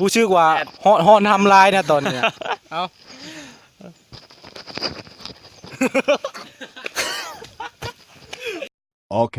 ຮູ້ສຶກວ່າຮ້ອນ ຮ້ອນຮຳຫຼາຍນະຕອນນີ້ນະ. ເອົ້າ ໂອເຄ.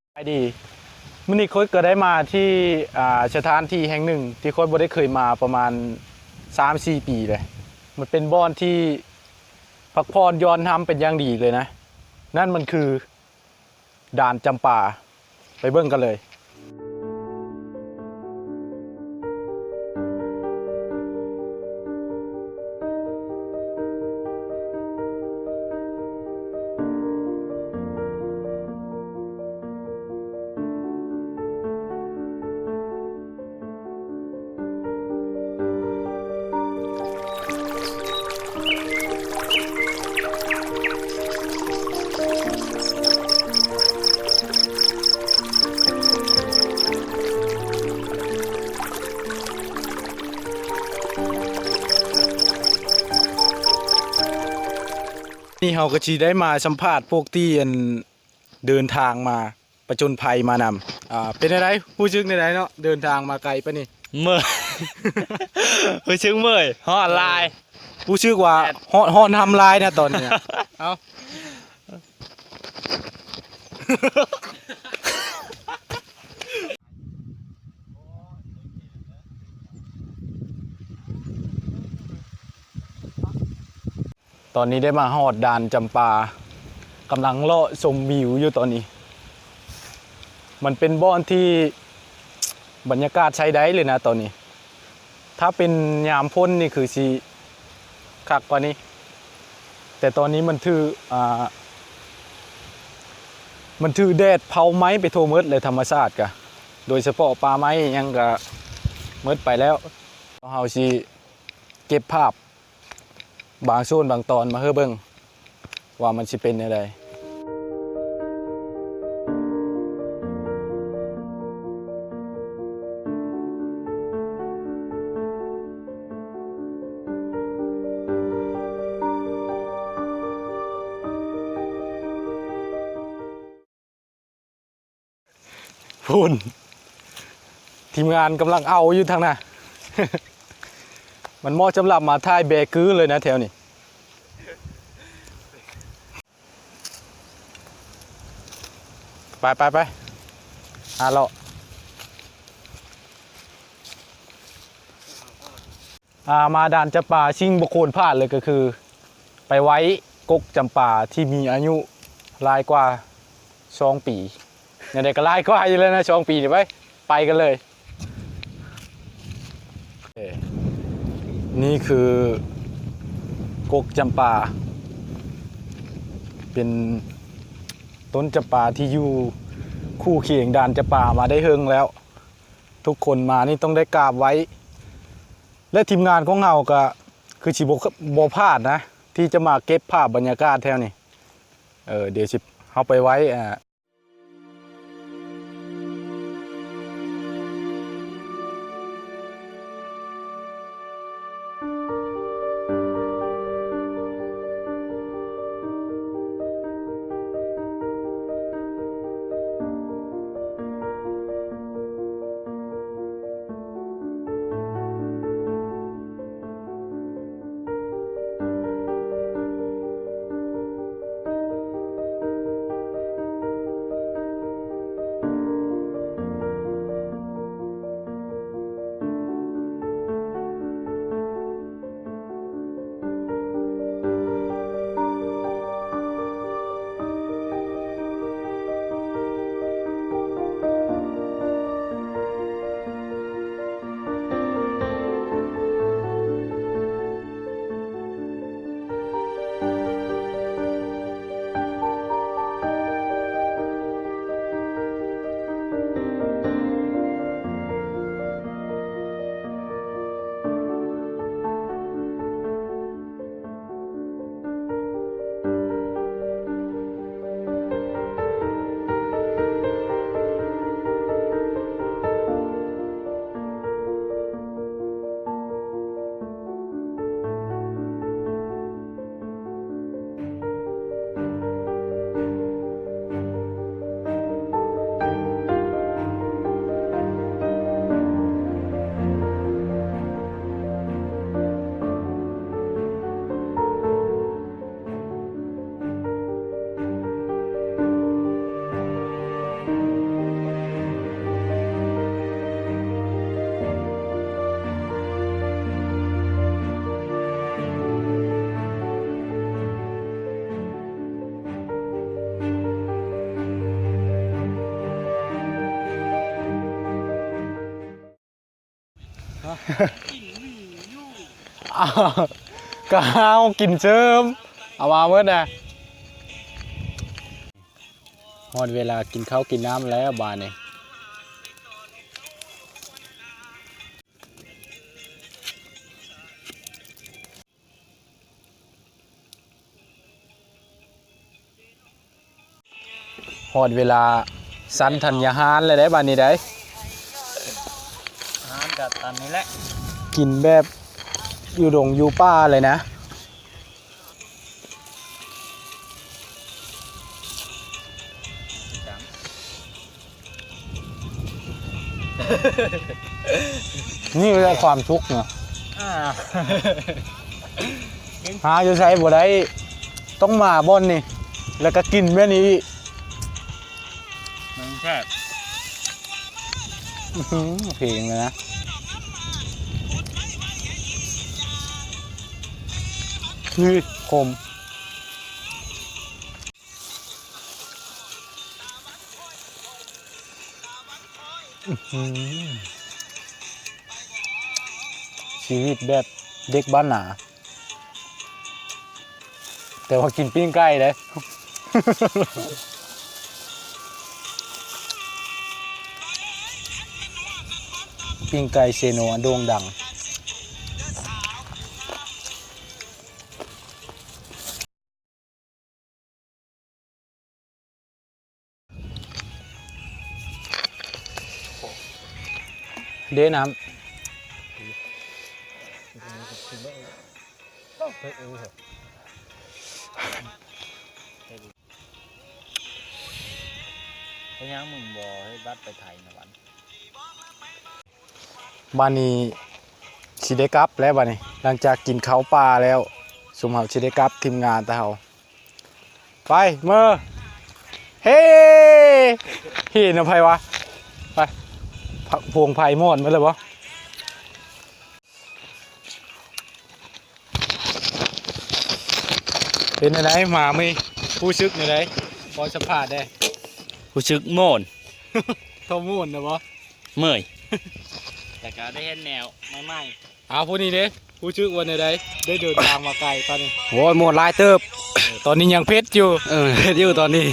ສະບາຍດີ ມື້ນີ້ຂ້ອຍກໍໄດ້ມາທີ່ ອ່າ ສະຖານທີ່ແຫ່ງໜຶ່ງທີ່ຂ້ອຍບໍ່ໄດ້ເຄີຍມາປະມານສາມສີ່ປີເລີຍ. ມັນເປັນບ່ອນທີ່ພັກຜ່ອນຢ່ອນຮຳເປັນຢ່າງດີເລີຍນະ. ນັ້ນມັນຄືດ່ານຈຳປາ. ໄປເບິ່ງກັນເລີຍ. ນີ້ເຮົາກໍຊິໄດ້ມາສຳພາດພວກທີ່ ອັນ ເດີນທາງມາ ປະຈົນໄພມານຳ. ອ່າ ເປັນແນວໃດ? ຮູ້ສຶກແນວໃດເນາະ? ເດີນທາງມາໄກປານນີ້. ເມື່ອຍ. ຮູ້ສຶກເມື່ອຍ. ຮ້ອນຫຼາຍ. ເອີ ຮູ້ສຶກວ່າ ແດດ ຮ້ອນ ຮ້ອນຮຳຫຼາຍນະຕອນນີ້ນະ. ເອົ້າ ຕອນນີ້ໄດ້ມາຮອດດ່ານຈຳປາ ກຳລັງເລາະຊົມວິວຢູ່ຕອນນີ້. ມັນເປັນບ່ອນທີ່ບັນຍາກາດໃຊ້ໄດ້ເລີຍນະຕອນນີ້. ຖ້າເປັນຍາມຝົນນີ້ຄືຊິຄັກກວ່ານີ້ ແຕ່ຕອນນີ້ມັນຖືກ ອ່າ ມັນຖືກແດດເຜົາໄໝ້ໄປທົ່ວໝົດເລີຍ ທຳມະຊາດກະ ໂດຍສະເພາະປ່າໄມ້ຫຍັງກະໝົດໄປແລ້ວ. ເຮົາຊິເກັບພາບ ບາງສ່ວນບາງຕອນມາໃຫ້ເບິ່ງວ່າມັນຊິເປັນແນວໃດ. ພຸ້ນ ທີມງານກຳລັງເອົາຢູ່ທາງໜ້າ. ມັນເໝາະສຳລັບມາຖ່າຍແບກືເລີຍນະແຖວນີ້. ໄປ ໄປ ໄປ ຫາເລາະ. ອ່າ ມາດ່ານຈຳປາ ສິ່ງບໍ່ຄວນພາດເລີຍກໍຄື ໄປໄຫວ້ກົກຈຳປາທີ່ມີອາຍຸຫຼາຍກວ່າສອງປີ. ແນວໃດກໍຫຼາຍກວ່າຢູ່ແລ້ວນະ ສອງປີນີ້. ໄປ ໄປກັນເລີຍ. ນີ້ຄືກົກຈຳປາ ເປັນຕົ້ນຈຳປາທີ່ຢູ່ຄູ່ຄຽງດ່ານຈຳປາມາໄດ້ເຮິງແລ້ວ. ທຸກຄົນມານີ້ຕ້ອງໄດ້ກາບໄຫວ້ ແລະ ທີມງານຂອງເຮົາກໍຄືຊິບໍ່ ບໍ່ພາດນະ ທີ່ຈະມາເກັບພາບບັນຍາກາດແຖວນີ້. ເອີ ດຽວຊິ ເຮົາໄປໄຫວ້ ອ່າ ອ້າວ ກໍເຮົາກິນເສີມ ເອົາມາໝົດນະ. ຮອດເວລາກິນເຂົ້າກິນນ້ຳແລ້ວບາດນີ້. ຮອດເວລາສັນທັນຍາຫານແລ້ວເດ້ ບາດນີ້ໄດ໋. ອາຫານກໍຕາມນີ້ແຫຼະ ກິນແບບຢູ່ດົງຢູ່ປ່າເລີຍນະ. ນີ້ແຫຼະຄວາມສຸກນະ ອ່າ ຫາຢູ່ໃສບໍ່ໄດ້ ຕ້ອງມາບ່ອນນີ້ ແລ້ວກໍກິນແບບນີ້ອີກ ມັນແຊບ. ອືຫື ເພງເລີຍນະ ນີ້ ຂົມ. ອືຫື ຊີວິດແບບເດັກບ້ານນາ ແຕ່ວ່າກິນປີ້ງໄກ່ເດ້ ປີ້ງໄກ່ເຊໂນໂດ່ງດັງ. ເດ້ນ້ຳ ເປັນຫຍັງມຶງບໍ່ເຮັດບັດໄປໄທນະວັນ? ບາດນີ້ຊິໄດ້ກັບແລ້ວ ບາດນີ້ ຫຼັງຈາກກິນເຂົ້າປ່າແລ້ວ ຊຸມເຮົາຊິໄດ້ກັບ ທີມງານຕາເຮົາ ໄປ ເມີ ເຮ ເຮນຳໃຜວະ ໄປ ພະ ພວງໄພໝອນໝົດແລ້ວບໍ່? ເປັນແນວໃດ ມາມື້ນີ້ ຮູ້ສຶກແນວໃດ? ຂໍສຳພາດແດ່. ຮູ້ສຶກມ່ວນ ເຂົາມ່ວນນະບໍ່? ເມື່ອຍ ແຕ່ກໍໄດ້ເຫັນແນວໃໝ່ໆ. ອ້າວ ຜູ້ນີ້ເດ້ ຮູ້ສຶກວ່າແນວໃດ? ໄດ້ເດີນທາງມາໄກປານນີ້. ໂອ້ຍ ມ່ວນຫຼາຍເຕີບ. ເອີ ຕອນນີ້ຍັງເຜັດຢູ່. ເອີ ເຜັດຢູ່ຕອນນີ້.